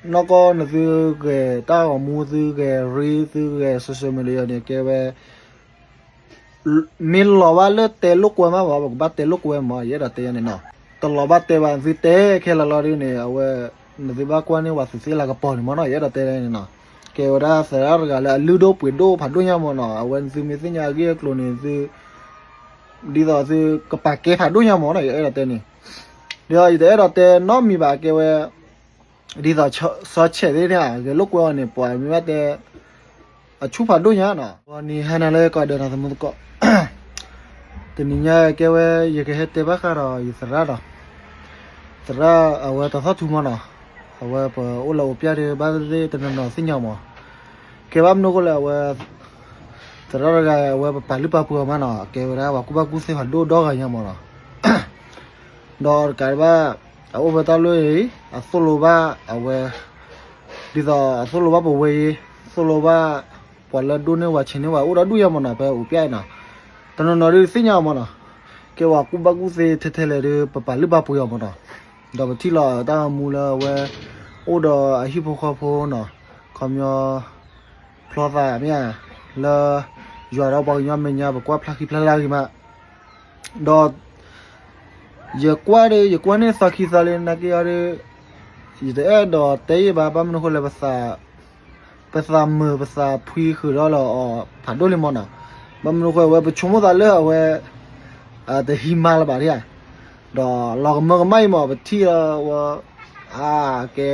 နီၢ်ကီၢ်နသုဂဲၤတၢ်ဂီၤမူ သုဂဲၤရ့ သုဂဲၤ social media န့ၣ် ကဲဝဲ မ့ၢ်လီၤဘၣ်လၢတဲလိာ်ကွဲမးဘၣ် ပကဘၣ်တဲလိာ်ကွဲမး ယအဲၣ်ဒိးတဲယၤန့ၣ်နီၤ. တလီၤဘၣ်တဲဘၣ် သုတဲခဲလၢာ်လီၤဒ်န့ၣ် အဝဲ နသုဘၣ်ကွၢ်န့ၢ်ဝဲသုးသ့လၤကပီၤန့ၣ်မၢ်နီၤ ယအဲၣ်ဒိးတဲန့ၣ်နီၤ. ကဲဝဲဒၣ်သရၣ်တဂၤလၢအလုၢ်ဒိၣ်ပှ့ၤဒိၣ်ဖးဒိၣ်ညါမၢ်နီၤ အဝဲနသုမ့ၢ်သ့ၣ်ညါအဂ့ၢ်အကျိၤန့ၣ် သု ဒ်သိးသုကပာ်ကဲဖးဒိၣ်ညါမၢ်နီၤ ယအဲၣ်ဒိးတဲန့ၣ်. ဒီးယတအဲၣ်ဒိးတဲနီတမံၤဘၣ် ကဲဝဲ ဒ်သိးစီဆဲးသ့ၣ်န့ၣ် ဂဲၤလိာ်ကွဲအီၤန့ၣ် ပှၤမ့ၢ်ဘၣ်တဲ အဆူၣ်ဖးဒိၣ်ညါနီၤ. ဂီၤနံၤဟါနၤလၢကီးဒၢးနီၤ သမူသကိး တနံၤညါကဲဝဲ ယကဟဲတဲဘၣ်ဃးဒီးယသရၣ်ဒီး သရၣ်အဝဲတီၤသီၣ်ထူမၢ်နီၤ. အဝဲပအိၣ်လၢအိၣ်ပျဲၢ်ဒီး ဘၣ်သ့ၣ်သ့ၣ်တနီၤနီၤသ့ၣ်ညါမၢ်. ကဲဘၣ်မနုၤအဃိလဲၣ် အဝဲ သရၣ်တဂၤအဝဲပပာ်လုၢ်ပာ်ပှ့ၤအီၤမၢ်နီၤ ကဲဝဲဒၣ်ပှၤကူၣ်ဘၣ်ကူၣ်သ့ဖးဒိၣ်ဒီဂၤညါမၢ်နီၤ. ဒီးတကးဒံးဘၣ် အအိၣ်ဖဲတၢ်လီၢ်အံၤ အသိၣ်လိဘၣ်အဝဲ ဒ်သိးအသိၣ်လိဘၣ်ပဝဲအံၤ သိၣ်လိဘၣ် ပှၤလၢဒိၣ်န့ၢ်ဝဲဆံးန့ၢ်ဝဲအိၣ်ဒီဒူၣ်ညါမၢ်နီၤ ဖဲအိၣ်ပျဲၢ်အံၤနီၤ. တနီၤနီၤဒုးသ့ၣ်ညါအီၤမၢ်နီၤ ကဲပှၤကူၣ်ဘၣ်ကူၣ်သ့ထဲထဲလဲၣ်ဒီး ပပာ်လုၢ်ပာ်ပှ့ၤအီၤမၢ်နီၤ. ဒီးပထံၣ်လီၤတၢ်ဂီၤမူလၢအဝဲ အိၣ်ဒီးအဟံၣ်ဖိဃီဖိနီၤ ခီပညီ ဖျီသးမ့ၢ်ဧါ လၢ ယွၤဒီးပှၤကညီမဲာ်ညါ ပကွၢ်ဖျါဃံဖျါလၤဂ့ၤမး ဒီး ယကွၢ်ဒီး ယကွၢ်န့ၢ်သီခံသီလံ နာ်က့အီၤဒီး ယတအဲၣ်ဒိးတဲယံာ်ဘၣ် ဘၣ်မနုၤဃိလဲၣ် ပသးမုာ်ပသးဖှံဃုာ်ဒီးလၢအီၤဖးဒိၣ်လံမၢ်နီၤ. ဘၣ်မနုၤဃိဝဲပဆိကမိၣ်သးလၢအဝဲ တဟံးမါလၢၤဘၣ်ဒၣ်ဧါ ဒီးလီၤကမၢကမၣ်အံၤမၢ် ပထံၣ်လီၤဝဲ အါ ကဲ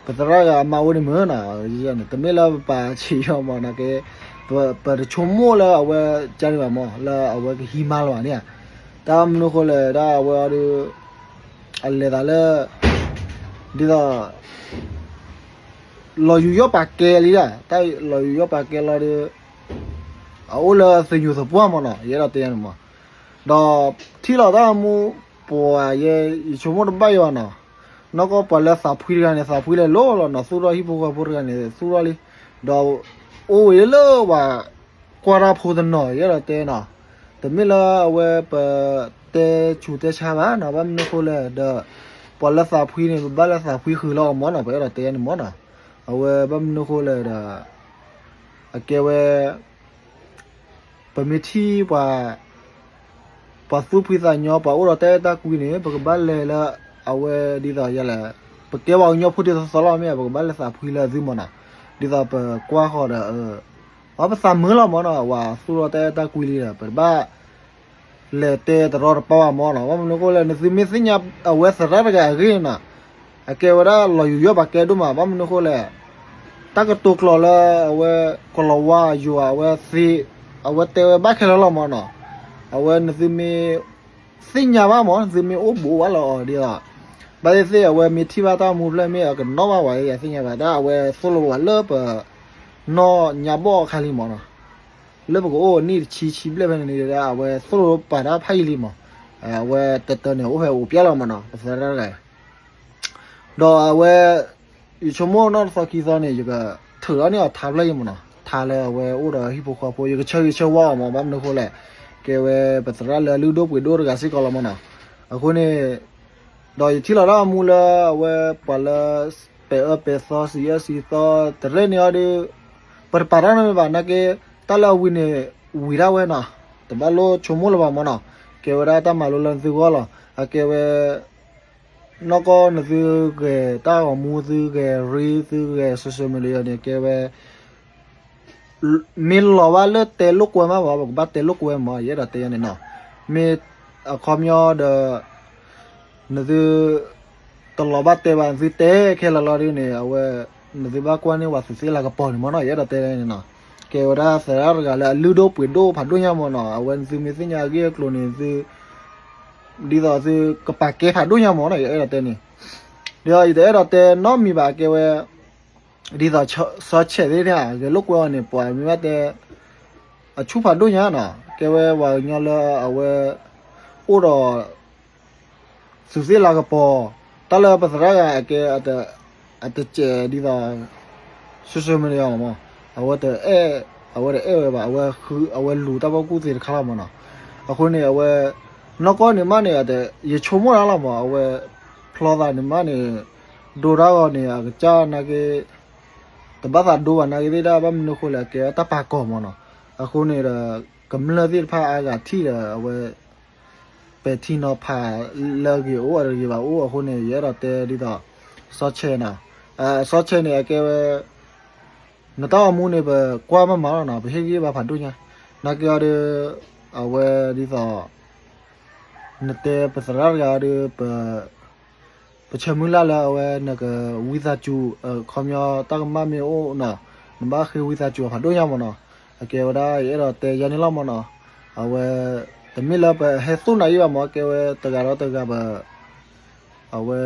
ပသရၣ်ဂၤအမါအိၣ်န့ၣ်မုာ်နီၤ တမ့ၢ်လၢပပာ်ဆံးအီၤမၢ်နီၤ ကဲ ပတဆိကမိၣ်လၢအဝဲကန့ၣ်ဘၣ်မၢ် လၢအဝဲကဟံးမါလၢၤဘၣ်န့ၣ်ဧါ. တၢ်မနုၤဃိလဲၣ် ဒၣ်အဝဲအီၤဒီး အလဲၤသးလၢ ဒ်သိး လီၤယူၤယီၣ်ပာ်ကဲလံဒၣ် တၢ်လီၤယူၤယီၣ်ပာ်ကဲလီၤဒီး အအိၣ်လၢသညူးသပှၢ်မၢ်နီၤ ယအဲၣ်ဒိးတဲန့ၣ်မၢ်. ဒီးထံၣ်လီၤတၢ်ဂီၤမူ ပှၤယဲ ယဆိကမိၣ်တဘၣ်ယံာ်ဘၣ်နီၤ နီၢ်ကီၢ်ပှၤလၢသးဖှံတဂၤန့ၣ် သးဖှံလဲၤလိၤလီၤနီၤ သူၣ်ထီၣ်ဟံၣ်ဖိဃီဖိတဂၤန့ၣ် သူၣ်ထီၣ်လံ ဒီးအိၣ်ဝဲလၢပှၤကွၢ်တၢ်ဖိတနီၤ ယအဲၣ်ဒိးတဲနီၤ တမ့ၢ်လၢအဝဲပတဲဆူးတဲဆါဘၣ်နီၤ ဘၣ်မနုၤဃိလဲၣ်ဒီး ပှၤလၢသးဖှံန့ၣ် ပဘၣ်လၢသးဖှံဃုာ်လီၤအီၤမၢ်နီၤ ပအဲၣ်ဒိးတဲန့ၣ်မၢ်နီၤ. အဝဲဘၣ်မနုၤဃိလဲၣ်ဒီး အကဲဝဲ ပမ့ၢ်ထံၣ်ပှၤ ပှၤသူၣ်ဖှံသးညီ ပှၤအိၣ်ဒီးတၢ်အဲၣ်တၢ်ကွံန့ၣ် ပကဘၣ်လဲၤလၢအဝဲဒ်သိးယဲလဲၣ် ပကဲပှၤကညီဖိဒ်သိးသိးလီၤမ့ၢ် ပကဘၣ်လဲၤသးဖှံလၢအသုမၢ်နီၤ ဒ်သိးပကွၢ်ဃီၤဒီး အပသးမုာ်လီၤမၢ်နီၤ ပှၤသူၣ်ထီၣ်တၢ်အဲၣ်တၢ်ကွံလံဒီး ပတဘၣ် လဲၤတဲတရီတပါဘၣ်မၢ်နီၤ ဘၣ်မနုၤဃိလဲၣ် နသုမ့ၢ်သ့ၣ်ညါအဝဲသရၣ်တဂၤအဂ့ၢ်နီၤ အကဲဝဲဒၣ်လီၤယူၤယီၣ်ပာ်ကဲဒိၣ်မး ဘၣ်မနုၤဃိလဲၣ် တၢ်ကတိၤကျိာ်လၢအဝဲ ကလီၤဝါယွၤအဝဲသ့ အဝဲတဲဝဲဘၣ်ခဲလၢာ်လီၤမၢ်နီၤ အဝဲနသုမ့ၢ် သ့ၣ်ညါဘၣ်မၢ် နသုမ့ၢ်အိၣ်ဘူးဘၣ်လီၤအီၤဒ်လီၤ ဘၣ်သ့ၣ်သ့ၣ် အဝဲမ့ၢ်ထံၣ်ဘၣ်တၢ်မူဖျၢၣ်မ့ၢ်အကနီၣ်ဘၣ်ဝဲ ယသ့ၣ်ညါဘၣ် တၢ်အဝဲသိၣ်လိပှၤလၢပ နီၢ်ညါဘီၣ်အခါလံမၢ်နီၤ လၢပကအိၣ်နံၣ်တဆံဆံဘျဲၣ်ဖဲန့ၣ်န့ၣ် အဝဲသိၣ်လိပာ်တၢ်ဖးယံာ်လံမၢ် အဝဲတတၢၢ်န့ၣ် အိၣ်ဖဲအိၣ်ပျဲလီၤမၢ်နီၤ ပသရၣ်တဂၤ ဒီးအဝဲ ယဆိကမိၣ်နီၢ်တသီခံသီန့ၣ် ယကထုးထီၣ်န့ၢ်အီၤထါဖျၢၣ်ယံၤမၢ်နီၤ ထါလၢအဝဲအိၣ်ဒီးဟံၣ်ဖိဃီဖိ ယကဆၢဂ့ၤဆၢဝါအီၤမၢ် ဘၣ်မနုၤဃိလဲၣ် ကဲဝဲပသရၣ်လၢအလုၢ်ဒိၣ်ပှ့ၤဒိၣ်တဂၤစ့ၢ်ကီးလီၤမၢ်နီၤ အဃိန့ၣ် ဒီးယထံၣ်လီၤတၢ်မူလၢအဝဲပှၤလၢ ပဲာ်အၢပဲာ်သီ စံးအၢစံးသီ တရဲၣ်န့ၢ်အီၤဒီး ပတပာ်တၢ်နီတမံၤဘၣ် နာ်က့ တၢ်လၢအဝံၤန့ၣ် ဝံၤဒၣ်ဝဲနီၤ တဘၣ်လိၣ်ဆိကမိၣ်လၢၤဘၣ်မၢ်နီၤ ကဲဝဲဒၣ်တၢ်မၤလိလၢနသုဂီၢ်လီၤ အကဲဝဲ နီၢ်ကီၢ်နသုဂဲၤတၢ်ဂီၤမူ သုဂဲၤရ့ သုဂဲၤ social media န့ၣ် ကဲဝဲ မ့ၢ်လီၤဘၣ်လၢတဲလိာ်ကွဲမးဘၣ် ပကဘၣ်တဲလိာ်ကွဲမး ယအဲၣ်ဒိးတဲယၤန့ၣ်နီၤ မ့ၢ်အခီပညီဒီး နသု တလီၤဘၣ်တဲဘၣ် နသုတဲခဲလၢာ်လီၤဒ်န့ၣ် အဝဲ နသုဘၣ်ကွၢ်န့ၢ်ဝဲသုးသ့ၣ်လၤကပီၤန့ၣ်မၢ်နီၤ ယအဲၣ်ဒိးတဲန့ၣ်နီၤ ကဲဝဲဒၣ်သရၣ်တဂၤလၢအလုၢ်ဒိၣ်ပှ့ၤဒိၣ်ဖးဒိၣ်ညါမၢ်နီၤ အဝဲနသုမ့ၢ်သ့ၣ်ညါအဂ့ၢ်အကျိၤန့ၣ် သု ဒ်သိးသုကပာ်ကဲဖးဒိၣ်ညါမၢ်နီၤ ယအဲၣ်ဒိးတဲန့ၣ် ဒီးယတအဲၣ်ဒိးတဲနီတမံၤဘၣ် ကဲဝဲ ဒ်သိးစီဆဲးသ့ၣ်န့ၣ် ဂဲၤလိာ်ကွဲအီၤန့ၣ် ပှၤမ့ၢ်ဘၣ်တဲ အဆူၣ်ဖးဒိၣ်ညါနီၤ ကဲဝဲပှၤကညီလၢအဝဲ အိၣ်ဒီး သုးသ့ၣ်လၤကပီၤ တၢ်လၢပသရၣ်ဂၤအကဲ အတစဲးဒ်သိး social media မၢ် အဝဲတအဲၣ် အဝဲတအဲၣ်ဝဲဘၣ် အဝဲဃု အဝဲလူၤတၢ်ဘီကူၣ်သ့တခါလီၤမၢ်နီၤ အဃိန့ၣ် အဝဲ နီၢ်ကီၢ်န့ၣ်မးန့ၣ် ယဆိကမိၣ်တၢ်လီၤမၢ် အဝဲ ဖျီသးန့ၣ်မးန့ၣ် ဒိတၢ်ဂီၤန့ၣ် အကစၢ်နာ်က့ တဘၣ်သးဒိဘၣ်နာ်က့သ့ၣ်ဒၣ် ဘၣ်မနုၤအဃိလဲၣ် အကဲဝဲတၢ်ပာ်ကီၤမၢ်နီၤ. အဃိန့ၣ်ဒီး ကမျၢၢ်သ့ၣ်တဖၣ်အါဂၤထံၣ်ဒီး အဝဲ ပဲာ်ထံနီၤဖးလၢအဂ့ၤအိၣ်အတဂ့ၤဘၣ်အိၣ်အဃိန့ၣ် ယအဲၣ်ဒိးတဲဒ်သိး စီၤဆဲးနီၤ. စီၤဆဲးန့ၣ် အကဲဝဲ နတၢ်အိၣ်မူန့ၣ် ပကွၢ်မးမးလီၤနီၤ, ပဟ့ၣ်ဂံၢ်ဘါဖးဒိၣ်ညါ. နာ်က့အီၤဒီး အဝဲဒ်သိး နတဲပသရၣ်တဂၤအီၤဒီး ပဆၢမုၢ်လၢ်လၢအဝဲနကဝံသးစူၤ ခီပညီတၢ်ကမၣ်မ့ၢ်အိၣ်နီၤ, နဘၣ်ဃ့ဝံသးစူၤအီၤဖးဒိၣ်ညါမၢ်နီၤ. အကဲဝဲဒၣ် ယအဲၣ်ဒိးတဲယၤန့ၣ်လီၤမၢ်နီၤ. အဝဲ တမ့ၢ်လၢပဟဲသူၣ်နၤအံၤဘၣ်မၢ်, အကဲဝဲတဂၤဒီးတဂၤ အဝဲ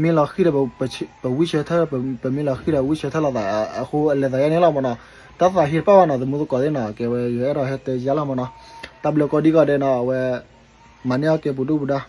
မ့ၢ်လီၤဃံၤဒီး ပဝံၢ်ဆၢထၢၣ်, ပမ့ၢ်လီၤဃံၤဒီးဝံၢ်ဆၢထၢၣ်လိာ်သး, အဃိအလဲၤသးယၤန့ၣ်လီၤမၢ်နီၤ. တၢ်သးဟ့တဖၣ်ဘၣ်နီၤ သမူသကိးသ့ၣ်နီၤ, အကဲဝဲယအဲၣ်ဒိးဟဲတဲယၤလီၤမၢ်နီၤ. တၢ်ဘျုးကိးဒံကိးဒဲးနီၤ, အဝဲ မၤန့ၢ်အီၣ်ကဲပူၤဒုၣ်ပူၤဒါ.